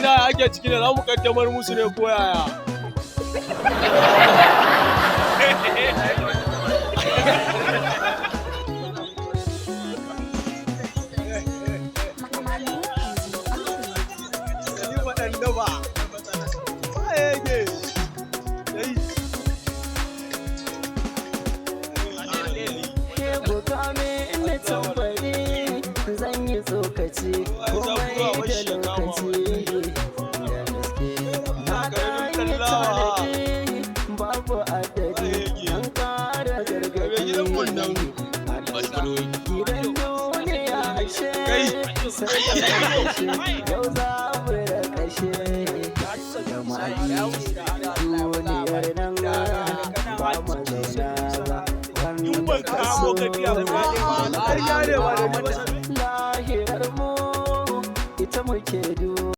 Yanzu ake ciki da za mu kaddamar musu ne ko yaya? Ni waɗanda ba. Ba yake. Dai. Buga mini tambari, zan yi tsokaci komai da lokaci da gaske. Na ɗan yi tanadi babu adadi don ƙara gargaɗi. Gidan duniya ashe sai da kashe, yau za mu da kashe. Jama'a, duniyar nan ba mu zauna ba. In ban kamo ka biya ba, ƙarya ne ba da ni ba. Lahirar mu ita muke.